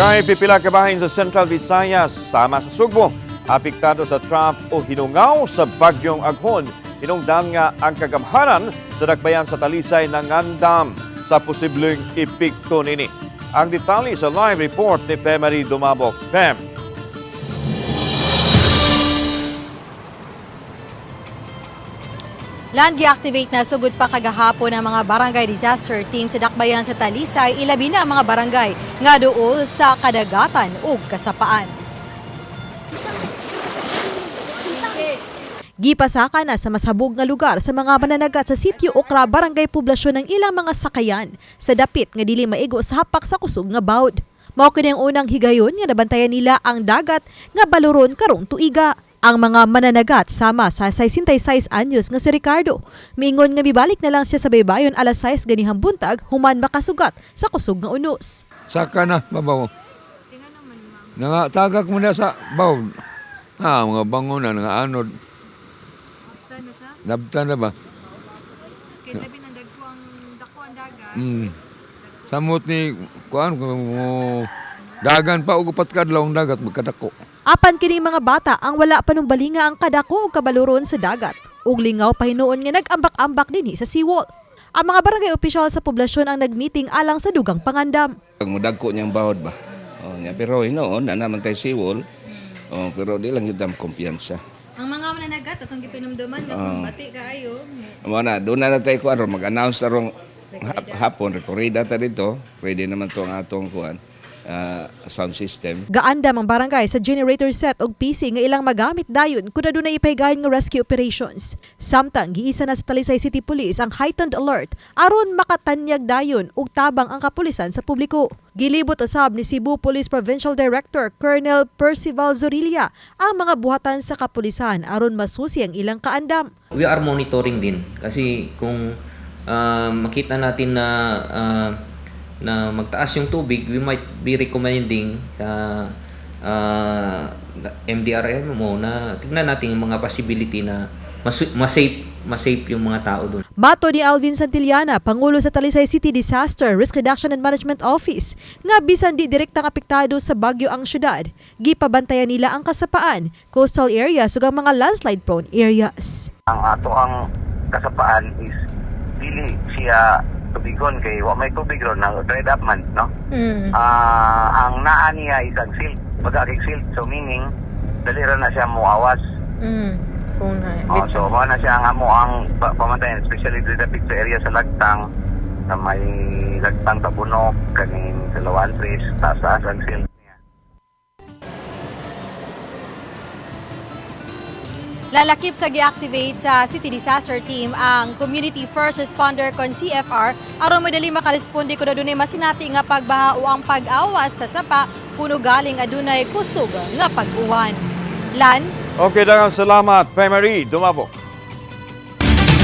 Kay pipila ka bahin sa Central Visayas, sama sa Sugbo, apektado sa trough o hinungaw sa bagyong Aghon. Hinungdan nga ang kagamhanan sa dakbayan sa Talisay nangandam sa posibleng epekto nini. Ang detalye sa live report ni Pemary Dumabok. Pem. Land gi-activate na sugod pa kagahapon ang mga barangay disaster team sa dakbayan sa Talisay, ilabi na ang mga barangay nga duol sa kadagatan ug kasapaan. Gipasaka na sa masabog nga lugar sa mga mananagat sa Sitio Okra, Barangay Poblasyon ng ilang mga sakayan sa dapit nga dili maigo sa hapak sa kusog nga bawd. Mao kini ang unang higayon nga nabantayan nila ang dagat nga baluron karong tuiga. Ang mga mananagat sama sa 66 anyos nga si Ricardo. Miingon nga mibalik na lang siya sa baybayon alas 6 ganihang buntag human makasugat sa kusog nga unos. Saka na, babaw. Nga, tagak mo na sa baw. Ah, mga bango na, nga anod. Nabta na ba? Samot ni, kuan, kung dagan pa, ugupat kadlaw ang dagat, magkadako. Apan kining mga bata ang wala pa nung balinga ang kadako og kabaluron sa dagat. Ug lingaw pa hinuon nga nag-ambak-ambak dinhi sa seawall. Ang mga barangay opisyal sa poblasyon ang nagmeeting alang sa dugang pangandam. Ang mudagko niyang bahod ba. Oh, niya pero hinuon na naman tay siwol. Oh, pero di lang yun ang kumpiyansa. Ang mga mananagat atong gipinumduman nga kung bati kaayo. Amo na doon na tay ko aron mag-announce tarong hapon rekorida ta dito. Pwede naman to ang atong kuan sound system. Gaandam ang barangay sa generator set og PC nga ilang magamit dayon kun adunay ipahigayon nga rescue operations. Samtang giisa na sa Talisay City Police ang heightened alert aron makatanyag dayon og tabang ang kapulisan sa publiko. Gilibot usab ni Cebu Police Provincial Director Colonel Percival Zorilla ang mga buhatan sa kapulisan aron masusi ang ilang kaandam. We are monitoring din kasi kung makita natin na na magtaas yung tubig, we might be recommending sa MDRM mo na tignan natin yung mga possibility na mas-safe yung mga tao doon. Mato ni Alvin Santillana, Pangulo sa Talisay City Disaster Risk Reduction and Management Office, nga bisan di direktang apektado sa bagyo ang syudad, gipabantayan nila ang kasapaan, coastal areas ug ang mga landslide prone areas. Ang ato ang kasapaan is dili siya tubigon kay wa may tubig ron na dried up man, no? Ang naa niya is ang silt, pagkakig silt, so meaning dali ra na siya muawas. Oh, so mao na siya ang amo ang pamantayan, especially dito sa area sa Lagtang, sa may Lagtang Tabunok kaning sa Lawan Trees, taas ang silt niya. Lalakip sa gi-activate sa City Disaster Team ang Community First Responder kon CFR aron madali makaresponde kung adunay masinati nga pagbaha o ang pag-awas sa sapa kuno galing adunay kusog nga pag-uwan. Lan. Okay, daghang salamat, Pemary Dumabok.